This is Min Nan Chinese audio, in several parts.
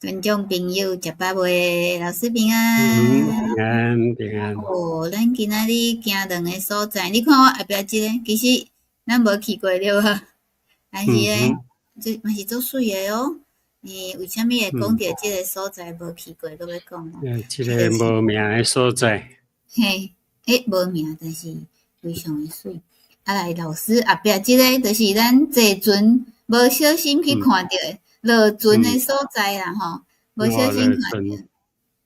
觀眾朋友，食飽未？老師平安。嗯，平安平安。哦，咱今仔日行兩个所在，你看我後壁這个，其實咱無去過對無？但是咧，這嘛是足媠的哦。欸，為啥物會講著這个所在無去過，閣欲講？欸，這个無名的所在。嘿，欸，無名，但是非常的媠。啊，來，老師後壁這个就是咱坐船無小心去看著的落船的所在啦吼，無小心看著。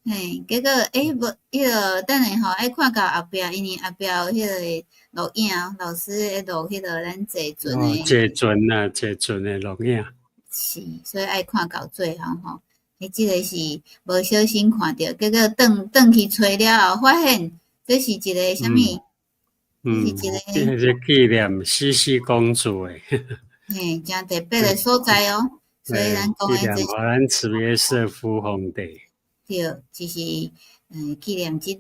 嘿，結果欸無，彼个等下吼愛看到後壁，因為後壁有彼个錄影，老師咧錄彼个咱坐船的。坐船啊，坐船的錄影。是，所以愛看到最後吼。欸，這个是無小心看著，結果轉轉去揣了後，發現這是一个啥物？嗯，是一个。這个是紀念茜茜公主的。嘿，誠特別的所在哦。所以咱講的這。紀念法蘭茨約瑟夫皇帝。對，就是紀念這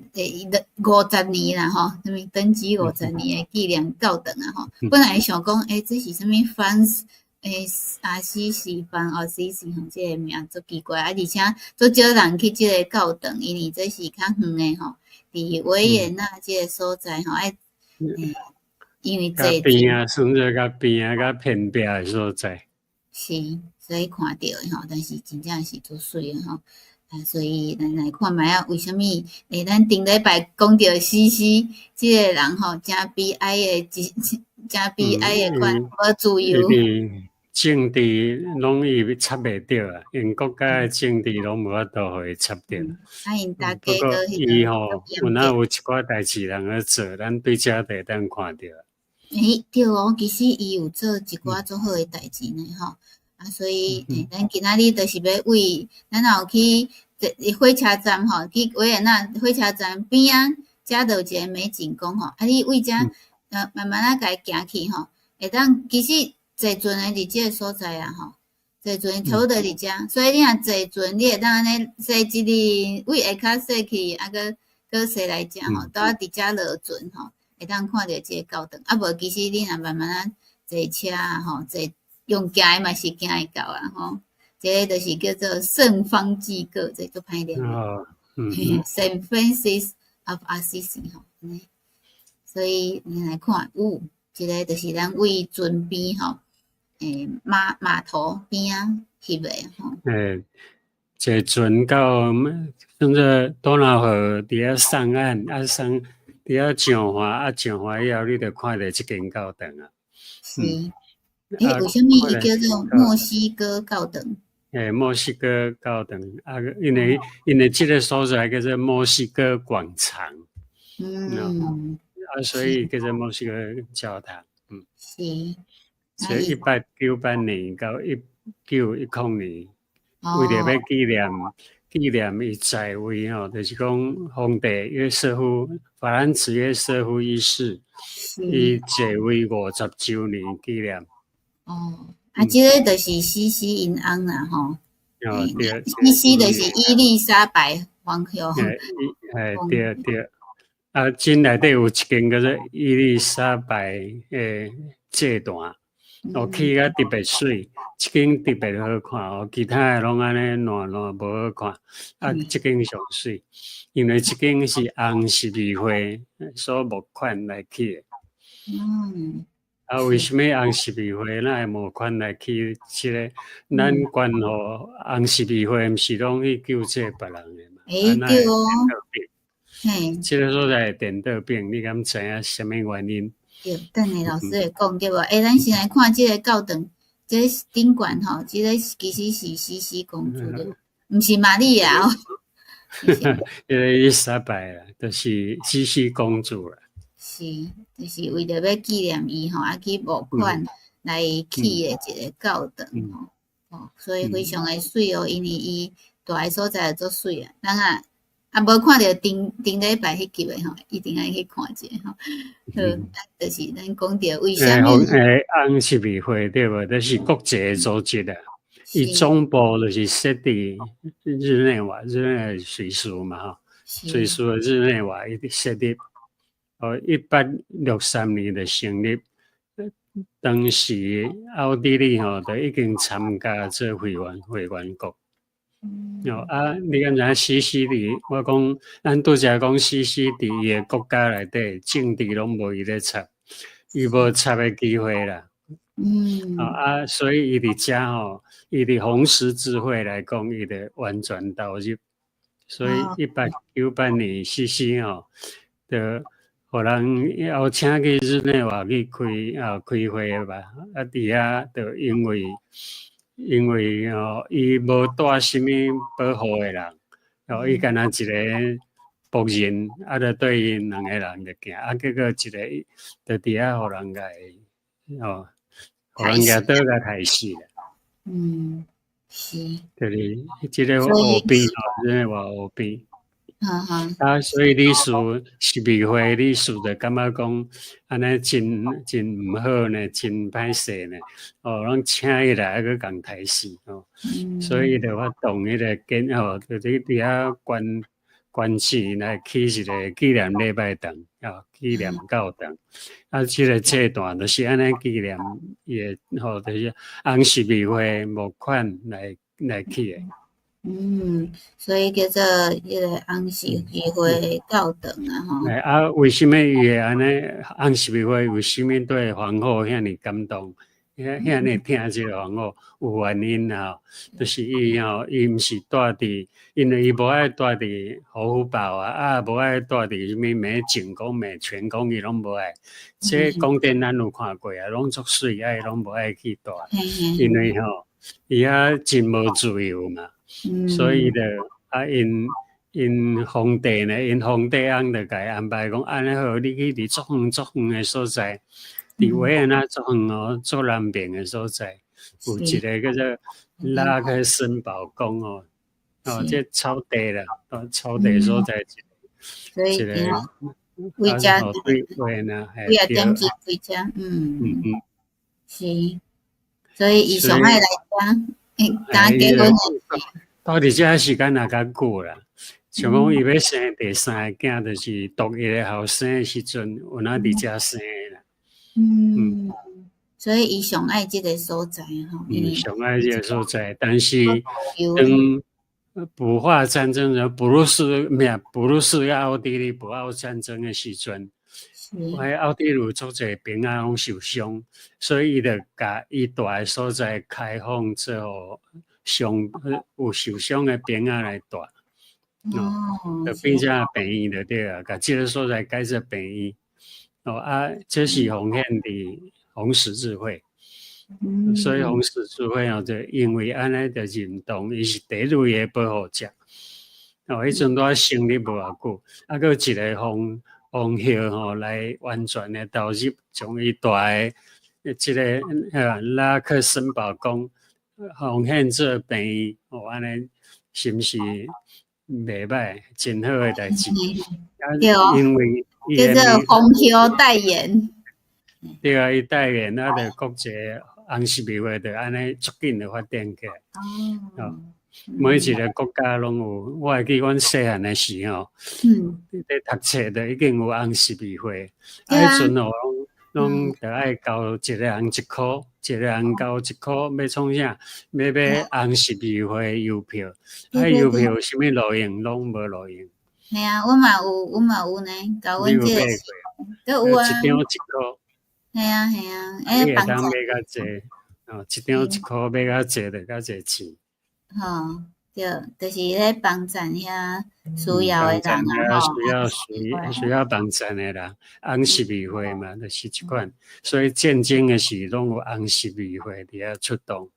50年啦吼，啥物登基五十年的紀念教堂啊吼。本來想講，欸，這是啥物 Francis 欸，阿西西方阿西西吼，這个名足奇怪啊，而且足少人去這个教堂，因為這是較遠的吼，佇維也納這个所在吼，愛，因為坐邊啊，算做較邊啊，較偏僻的所在。是，所以看著的吼，但是真正是足媠的吼。啊，所以咱來看覓仔，為啥物？欸，咱頂禮拜講著茜茜這个人吼，誠悲哀的，一誠悲哀的款，無自由。政治攏伊插袂著啊，𪜶國家的政治攏無法度予伊插著。啊，𪜶大家不過伊吼，有哪有一寡代誌通咧做，咱對遮就會當看著。欸，對哦，其實伊有做一寡足好的代誌呢，吼。啊，所以，欸，咱今仔日就是欲為咱若有去這火車站吼，去維也納火車站邊仔，遮就有一個美景宮吼。啊，你為遮慢慢仔共伊行去吼，會當其實坐船的佇這个所在啊吼，坐船差不多佇遮，所以你若坐船，你會當按呢踅一日，為下跤踅去，啊，閣閣踅來遮吼，拄仔佇遮落船吼，會當看著這个教堂。啊無，其實你若慢慢仔坐車啊吼，坐用行的嘛是行會到啊吼。這个就是叫做聖方濟各，這足歹念。哦，嗯。 Saint Francis of Assisi 吼，按呢。所以你來看，有這个就是咱為船邊吼，欸，碼頭邊仔翕的吼。欸，坐船到算做多瑙河佇遐上岸，啊上佇遐上岸，啊上岸以後，你就看著這間教堂啊。是。欸，為啥物伊叫做墨西哥教堂？欸，墨西哥教堂啊，因為這个所在叫做墨西哥廣場。啊，所以叫做墨西哥教堂。嗯。是。所以1898年到1910年，為著欲紀念伊在位吼，就是講皇帝約瑟夫法蘭茨約瑟夫一世，伊在位50週年紀念。哦，啊，這个就是茜茜𪜶翁啦吼。哦，對。茜茜就是伊麗莎白皇后。欸，對對。啊，這內底有一間叫做伊麗莎白的祭壇，哦，起甲特別媠，這間特別好看哦，其他的攏按呢爛爛無好看，啊，這間上媠，因為這間是紅十字會所募款來起的。啊，為啥物紅十字會哪會募款來起這个？咱關乎紅十字會，毋是攏去救濟別人的嘛？欸，對哦。嘿。這个所在顛倒變，你敢知影啥物原因？對，等下老師會講對無？欸，咱先來看這个教堂，這頂懸吼，這个其實是茜茜公主對，毋是瑪利亞哦。彼个伊麗莎白啦，就是茜茜公主啦。是，就是為著欲紀念伊吼，啊去募款來起的一個教堂吼，哦，所以非常的媠哦，因為伊蹛的所在足媠啊，咱啊啊無看著頂頂禮拜彼集的吼，一定愛去看一下吼。好，啊，就是咱講著為啥物？欸，紅十字會對無？就是國際的組織啊，伊總部就是設佇日內瓦，日內瓦瑞士嘛吼，瑞士的日內瓦伊設立。哦，1863年就成立，當時奧地利吼就已經參加做會員國。哦啊，你敢知影西西里？我講，咱拄才講西西佇伊的國家內底政治攏無伊咧插，伊無插的機會啦。啊，所以伊佇遮吼，伊佇紅十字會來講，伊就完全投入。所以1898年西西吼，就予人邀請去日內瓦去開會吧。啊，佇遐就因為吼，伊無帶啥物保護的人，哦，伊干焦一个僕人，啊，就對𪜶兩個人就行，啊，結果一个就佇遐予人共吼，予人舉刀共刣死啦。就是這个湖邊吼，日內瓦湖邊。啊，所以理事十字會理事就感覺講，按呢真真毋好呢，真歹勢呢。哦，攏請伊來，還閣共刣死哦。所以就發動彼個建吼，就佇遐捐捐錢來起一個紀念禮拜堂，哦，紀念教堂。啊，這個祭壇就是按呢紀念伊的吼，就是紅十字會募款來起的。嗯，所以叫做彼個紅十字會教堂啊，吼。欸，啊，為啥物伊會按呢？紅十字會為啥物對皇后遐爾感動？遐爾疼這個皇后，有原因啊，就是伊吼，伊毋是蹛佇，因為伊無愛蹛佇胡夫堡啊，啊，無愛蹛佇啥物美景宮、美泉宮，伊攏無愛。這宮殿咱有看過啊，攏足媠，啊，伊攏無愛去蹛，因為吼，伊遐真無自由嘛。所以就啊，𪜶皇帝呢，𪜶皇帝翁就共伊安排講，按呢好，你去佇足遠足遠的所在，佇維也納足遠哦，足南邊的所在，有一個叫做拉克森堡宮哦，哦，這草地啦，哦，草地所在一個，幾家對維也納，幾啊點鐘幾家，是，所以伊上愛來遮，欸，敢結婚。蹛佇遮時間也較久啦，像講伊欲生第三个囝，就是獨一个後生的時陣，有哪佇遮生的啦。嗯，所以伊上愛這个所在吼。嗯，上愛這個所在，但是當普法戰爭的普魯士咩？普魯士佮奧地利普奧戰爭的時陣，彼奧地利有足濟兵仔攏受傷，所以伊就共伊蹛的所在開放之後。傷有受傷的兵仔來蹛，哦，就變成病院就對啊，共這个所在改做病院。哦啊，這是奉獻佇紅十字會，所以紅十字會哦，就因為按呢就認同伊是第一位的保護者。哦，彼陣拄成立無偌久，啊，閣有一個皇皇后吼來完全的投入，將伊蹛的這个拉克森堡宮奉獻做病院，哦，按呢是毋是袂歹？真好的代誌。對哦，因為叫做皇后代言。對啊，伊代言啊，就國際紅十字會就按呢足緊就發展起來。哦，每一个國家攏有，我會記阮細漢的時候，咧讀冊就已經有紅十字會，啊，彼陣哦，攏著愛交一個人一箍，一個人交一箍，欲創啥？欲買紅十字會郵票，啊，郵票有啥物路用？攏無路用。嘿啊，阮嘛有，阮嘛有呢，交阮這個，都有啊。一張一箍。嘿啊嘿啊，欸，你會當買較濟，哦，一張一箍買較濟就較濟錢。吼，對，就是咧幫贊遐需要的人啊，需要需要幫贊的人，紅十字會嘛，就是這款，所以戰爭的時攏有紅十字會佇遐出動。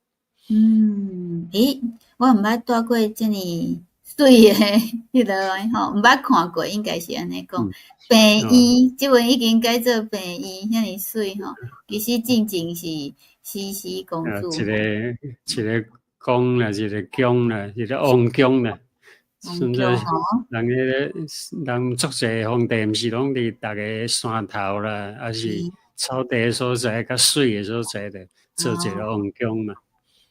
嗯，欸，我毋捌蹛過這爾媠的彼落吼，毋捌看過，應該是按呢講。病院，這陣已經改做病院，遐爾媠吼。其實進前是西西公主。一個一個宮啦，一個宮啦，一個王宮啦。甚至人彼个人足濟皇帝，毋是攏佇逐个山頭啦，抑是草地的所在，較媠的所在，就做一個王宮嘛。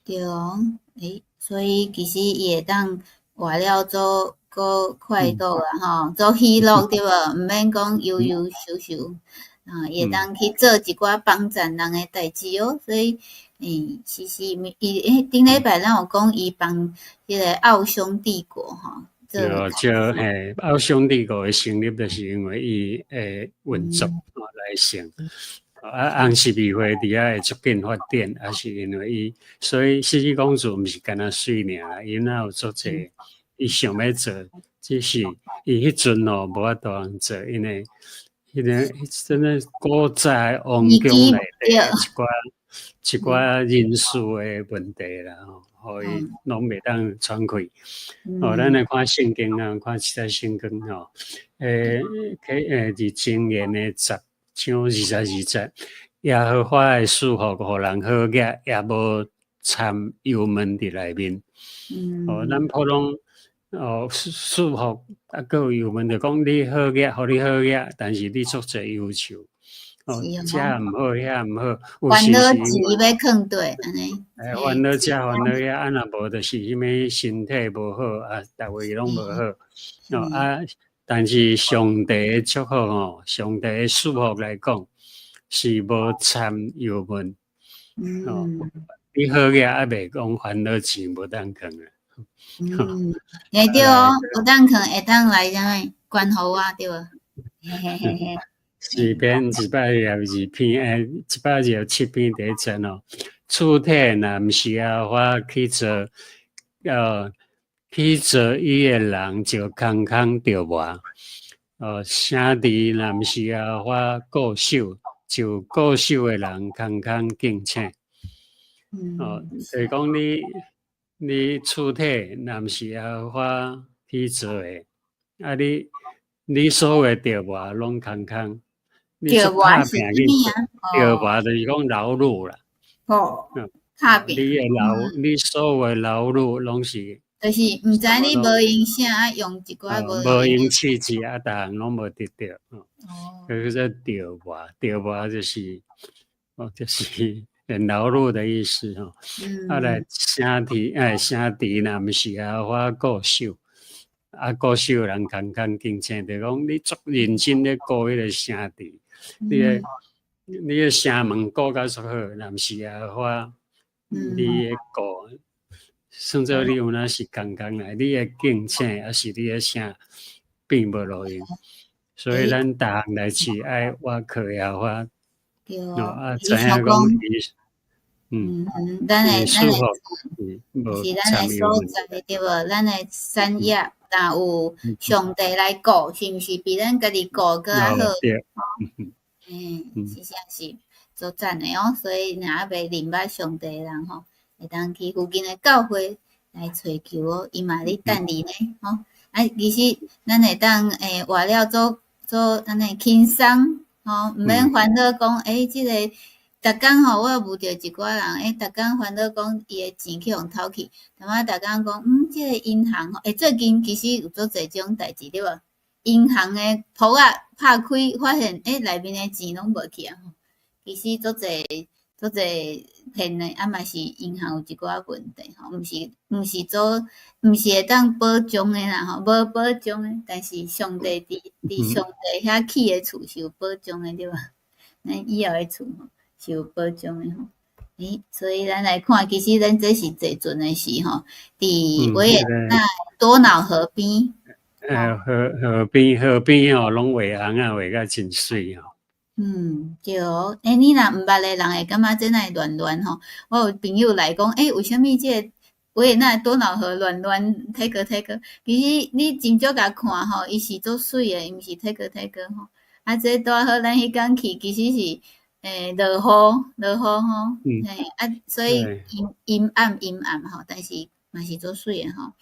對哦，欸，所以其實伊會當活了做閣快樂啦吼，做喜樂對無？毋免講憂憂愁愁，啊，伊會當去做一寡幫贊人的代誌哦。所以欸，是是，伊欸頂禮拜咱有講伊幫彼個奧匈帝國吼。對，這嘿，奧匈帝國的成立，就是因為伊的運作來成。啊，紅十字會佇遐會足緊發展，也是因為伊，所以茜茜公主毋是干焦媠爾，伊若有足濟，伊想欲做，只是伊彼陣哦無法度通做，因為彼個彼陣的古早的王宮內底一寡一寡人事的問題啦吼，予伊攏袂當喘氣。哦，咱來看聖經啊，看一節聖經吼，欸，佇箴言的10章22節，耶和華的賜福，予人好額，也無摻憂悶佇內面。哦，咱普通哦賜福啊，閣有憂悶，就講你好額，予你好額，但是你足濟憂愁。哦，這毋好，遐毋好，煩惱錢欲囥佗按呢。欸，煩惱這煩惱遐，啊若無就是啥物身體無好啊，逐位攏無好。哦啊，但是上帝的祝福吼，上帝的賜福來講，是無摻憂悶。哦，你好額猶未講煩惱錢無當囥啊。嗯，會對哦，無當囥會當來啥物關予我對無？嘿嘿嘿嘿。詩篇122篇，欸，127篇第一節哦，厝體若毋是耶和華起造，起造伊的人就空空著磨。哦，城池若毋是耶和華固守，就固守的人空空敬醒。哦，就是講你厝體若毋是耶和華起造的，啊你所有的著磨攏空空。著磨是啥物啊？著磨就是講勞碌啦。哦，打拼。你的勞，你所有的勞碌攏是。就是毋知你無閒啥，啊用一寡無無閒刺字啊，逐項攏無得著。哦。叫做著磨，著磨就是，哦，就是勞碌的意思吼。啊來城池，欸，城池若毋是耶和華固守，啊固守人空空敬醒，就講你足認真咧顧彼個城池，你的城門顧甲足好，若毋是耶和華你咧顧，算做你有影是空空來，你的敬醒抑是你的啥並無路用，所以咱逐項代誌愛倚靠耶和華。對。啊，知影講伊，嗯，咱的是咱的所在對無？咱的產業若有上帝來顧，是毋是比咱家己顧閣較好？嗯，真正是足讚的哦。所以若猶未認捌上帝的人吼，會當去附近的教會來揣求哦，伊嘛咧等你呢，吼。啊，其實咱會當欸活了足足按呢輕鬆，吼，毋免煩惱講，欸，這個逐工吼，我有遇著一寡人，欸，逐工煩惱講伊的錢去予偷去，淡仔逐工講，嗯，這個銀行吼，欸，最近其實有足濟這種代誌對無？銀行的簿仔拍開，發現欸內面的錢攏無去啊！其實足濟足濟騙的，啊嘛是銀行有一寡問題吼，毋是做，毋是會當保障的啦吼，無保障的。但是上帝佇上帝遐起的厝是有保障的對無？咱以後的厝吼是有保障的吼。欸，所以咱來看，其實咱這是坐船的時吼，佇維也納多瑙河邊。欸，河邊吼，攏畫尪仔畫甲真媠吼。嗯，對哦。欸，你若毋捌的人會感覺這哪會亂亂吼？我有朋友來講，欸，為啥物這個維也納多瑙河亂亂睇過睇過？其實你真少共看吼，伊是足媠的，伊毋是睇過睇過吼。啊，這拄好咱彼工去，其實是欸落雨落雨吼，嘿啊，所以陰陰暗陰暗吼，但是嘛是足媠的吼。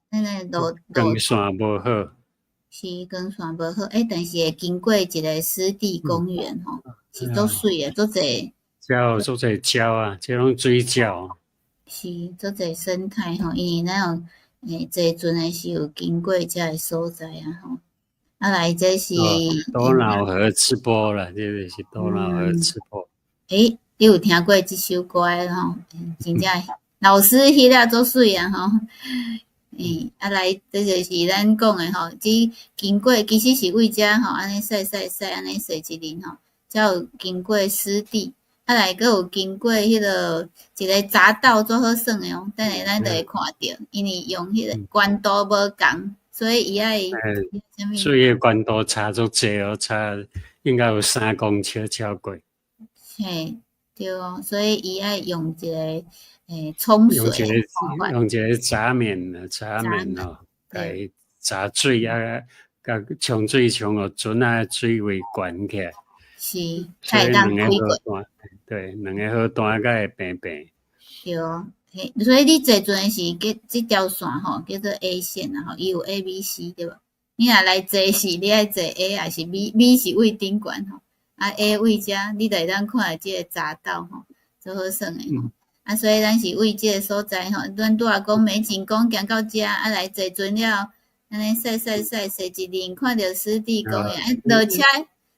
咱的路光線無好。是光線無好，欸，但是會經過一個濕地公園吼，是足媠的，足濟。遮有足濟鳥啊，這攏水鳥。是足濟生態吼，因為咱有欸坐船的時有經過遮个所在啊吼。啊來，這是多瑙河之波啦，這個是多瑙河之波。欸，你有聽過這首歌的吼？真正老師彼個足媠啊吼。欸，啊來，這就是咱講的吼，這經過其實是為遮吼，按呢駛駛駛，按呢踅一輪吼，才有經過濕地。啊來閣有經過彼个一个匝道足好耍的哦，等下咱就會看著，因為用彼个懸度無仝，所以伊愛啥物？水的懸度差足濟哦，差應該有3公尺超過。嘿，對哦，所以伊愛用一个沖水的方法。用一個閘門啊，閘門哦，共閘水啊，共沖水沖予船仔水位懸起來。是，才會當開過。對，兩个河段才會平平。對哦，嘿，所以你坐船是叫這條線吼，叫做 A 線啊吼，伊有 A、B、C 對無？你若來坐是，你愛坐 A 抑是 B？B 是位頂懸吼，啊 A 位遮，你就會當看著這个匝道吼，足好耍的吼。啊，所以咱是位這个所在吼，咱拄仔講美景宮行到遮，啊來坐船了，按呢駛駛駛駛一輪，看著濕地公園，啊落車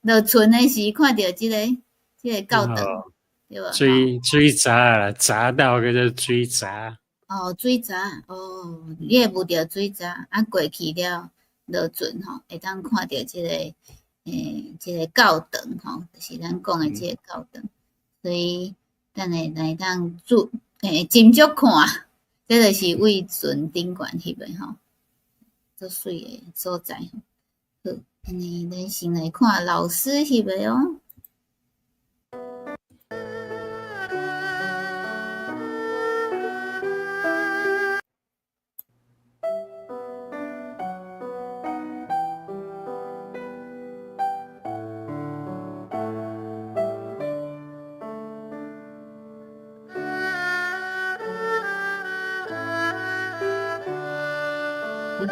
落船的時，看著這个教堂，對無？水閘啦，閘道叫做水閘。哦，水閘，哦，你會摸著水閘，啊過去了落船吼，會當看著這个教堂吼，就是咱講的這个教堂，所以等下來當注斟酌看，這就是位船頂懸翕的吼，足媠的所在。好，按呢咱先來看老師翕的哦。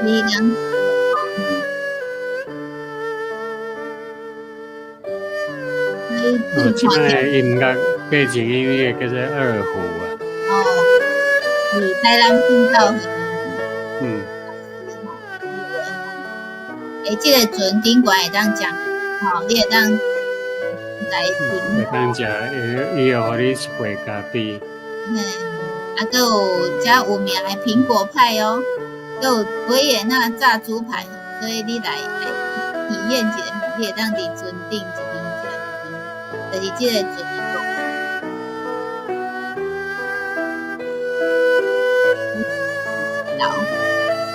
你講。哦，這擺音樂背景音樂叫做二胡啊。哦，是台南聽到。嗯。欸，這个船頂懸會當食，吼，你會當來聽。會當食，伊會予你一杯咖啡。嘿，啊，閣有遮有名的蘋果派哦。閣有維也納炸豬排，所以你來體驗一下，你會當佇船頂一邊食一邊，就是這个船的路，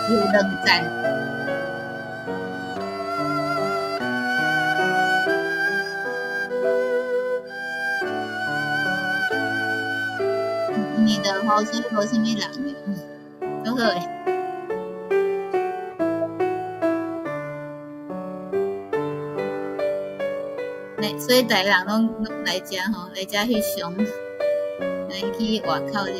有兩站。因為落雨，所以無啥物人，足好的。所以逐个人攏來遮吼，來遮翕相，來去外口遮。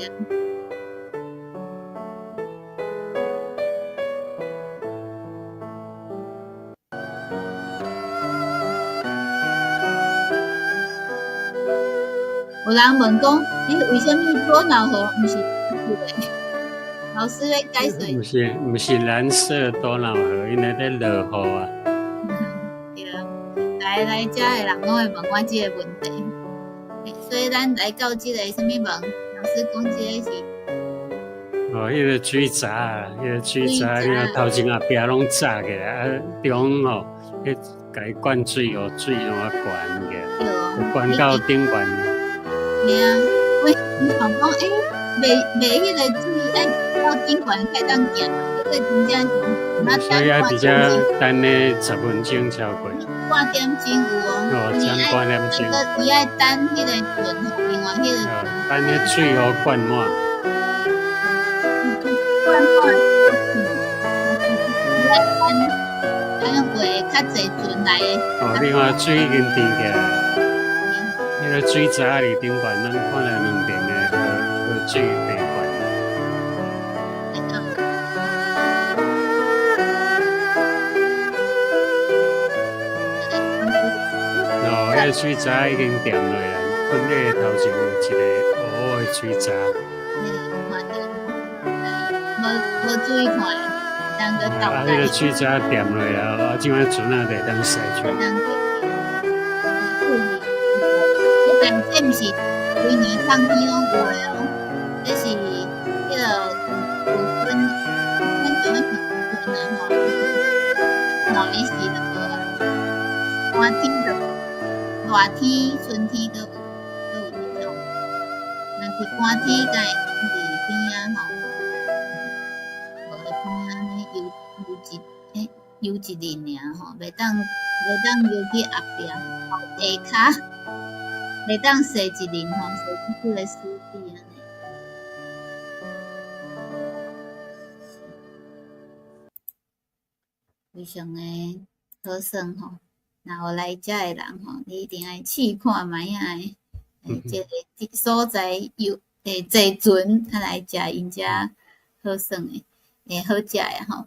有人問講，欸，為啥物多瑙河毋是藍色的？老師咧解說。毋是藍色多瑙河，因為咧落雨啊。來遮的人攏會問我這个問題，所以咱來到這个啥物門？老師講這个是。哦，彼个水閘，彼个水閘，你看頭前後壁攏閘起來，啊中吼，彼共伊灌水，予水攏啊懸起來，懸到頂懸。嘿啊，我想講，欸，袂彼个水愛到頂懸才會當行，彼个真正是。所以愛佇遮等咧10分鐘超過。半點鐘有哦，哦，將半點鐘。伊愛等彼个船，另外彼个。等彼水予灌滿。灌滿，伊愛等，等會較濟船來的。哦，你看水已經甜起來，彼个水閘佇頂懸，咱看著兩邊的河水白懸。彼个水閘已經掂落啦，阮彼个頭前有一个烏烏的水閘。看著，無注意看，當個倒啊，彼个水閘掂落啦，啊，這擺船仔就會當駛出。但這毋是規年冬天攏有的哦，這是彼个有分，咱講的是分啊吼，暖時就無啊，熱天就。熱天、春天閣有，閣有。寒天敢會佇邊仔吼，河的邊仔按呢游游一欸游一日爾吼，袂當游去後壁下跤，袂當踅一日吼，踅去彼個濕地按呢。非常的好耍吼，若有來遮的人吼，你一定愛試看覓仔的，欸，這个所在有欸坐船啊來食𪜶遮好耍的，欸好食的吼。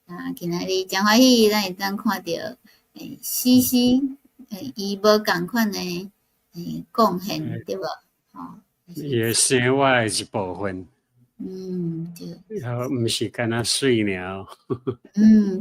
啊，今仔日誠歡喜，咱會當看著欸詩詩欸伊無仝款的欸貢獻對無？吼。伊的生活的一部分。對。啊，毋是干焦媠爾。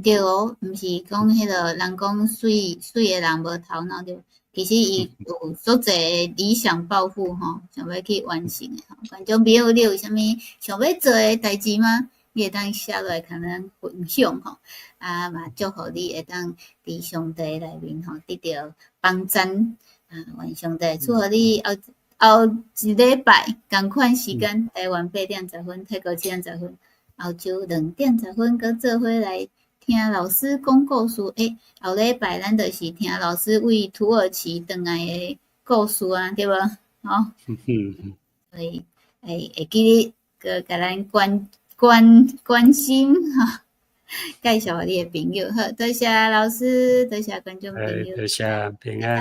對哦，毋是講彼个人講媠媠的人無頭腦對，其實伊有足濟理想抱負吼，想欲去完成的吼。觀眾朋友，你有啥物想欲做的代誌嗎？你會當寫落來共咱分享吼。啊嘛祝福你會當佇上帝內面吼得著幫贊。啊，願上帝祝福你後後一禮拜仝款時間，台灣8點10分，泰國7點10分，澳洲2點10分，閣做伙來聽老師講故事。欸，後禮拜咱就是聽老師為土耳其轉來的故事啊，對無？吼。所以會會記得閣共咱關關關心吼，介紹予你的朋友。好，多謝老師，多謝觀眾朋友。多謝平安。